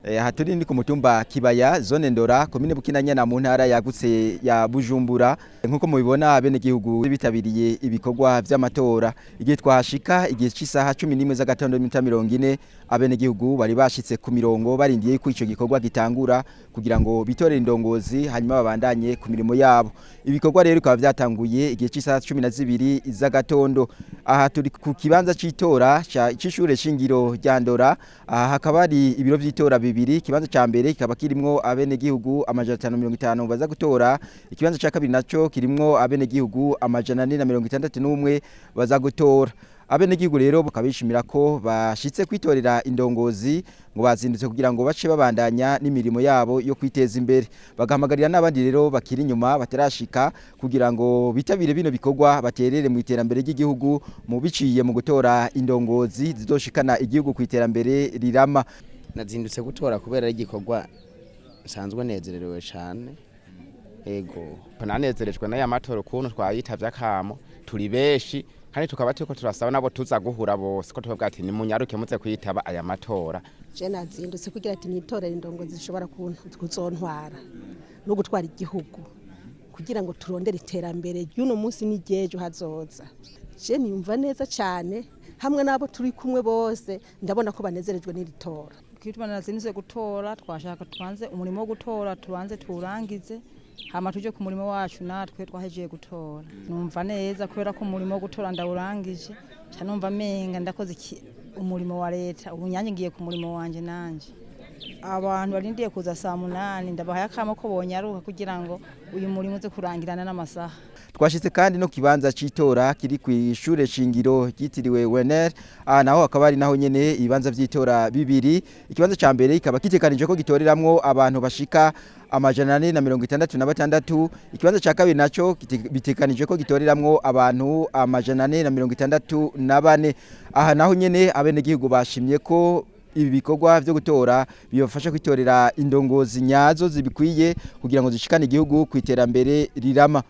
Aha turi ni ku mutumba Kibaya, zone Ndora, komine Bukinanyana, mu ntara yagutse ya Bujumbura. Nkuko mubibona, abenegihugu bitabiriye ibikorwa vy'amatora. Igihe twahashika, igihe c'isaha 11 z'agatondo n'iminota 40, abenegihugu bari bashitse ku mirongo barindiye yuko ico gikorwa gitangura kugira ngo bitorere indongozi, hanyuma babandanye ku mirimo yabo. Ibikorwa rero bikaba vyatanguye igihe c'isaha 12 z'agatondo. Aha turi ku kibanza c'itora c'ishure shingiro rya Ndora. Aha hakaba hari ibiro vy'itora bibiri. Ikibanza ca mbere kikaba kirimwo abenegihugu 550 baza gutora. Ikibanza ca kabiri naco kirimwo abenegihugu 461 baza gutora. Abenegihugu rero bakabishimira ko bashitse kwitorera indongozi, ngo bazindutse kugira ngo bace babandanya n'imirimo yabo yo kwiteza imbere. Bagahamagarira n'abandi rero bakiri inyuma batarashika kugira ngo bitabire bino bikorwa, baterere mu iterambere ry'igihugu mu biciye mu gutora indongozi zizoshikana igihugu ku iterambere rirama. Nazindutse gutora kubera ari igikorwa nsanzwe nezererewe cyane, ego. Nanezerejwe n'aya matora ukuntu twayitavye akamo turi benshi, kandi tukaba turiko turasaba nabo tuza guhura bose ko tubavuga ati: "Nimunyaruke muze kwitaba aya matora." Je nazindutse kugira ati nitorere indongozi zishobora kuzontwara no gutwara igihugu, kugira ngo turondere iterambere ry'uno munsi n'iryejo hazoza. Je niyumva neza cyane hamwe n'abo turi kumwe bose, ndabona ko banezerejwe n'iri tora. Kituma nazindutse gutora, twashaka tubanze umurimo wo gutora tubanze tuwurangize, hama tuje ku murimo wacu. Natwe twahejeje gutora, numva neza kubera ko umurimo wo gutora ndawurangije, ca numva menga ndakoze umurimo wa leta. Ubu nyange ngiye ku murimo wanje. Nanje abantu barindiye kuza saa 8, ndabahaye akamo ko bonyaruka kugira ngo uyu murimo uze kurangirana n'amasaha. Twashitse kandi no kibanza c'itora kiri kw'ishure shingiro ryitiriwe Werner. Aha naho hakaba ari naho nyene ibibanza vy'itora bibiri. Ikibanza ca mbere kikaba gitegekanijwe ko gitoreramwo abantu bashika 466. Ikibanza ca kabiri naco bitegekanijwe ko gitoreramwo abantu 464. Aha naho nyene abenegihugu bashimye ko ibi bikorwa vyo gutora bibafasha kwitorera indongozi nyazo zibikwiye kugira ngo zishikane igihugu ku iterambere rirama.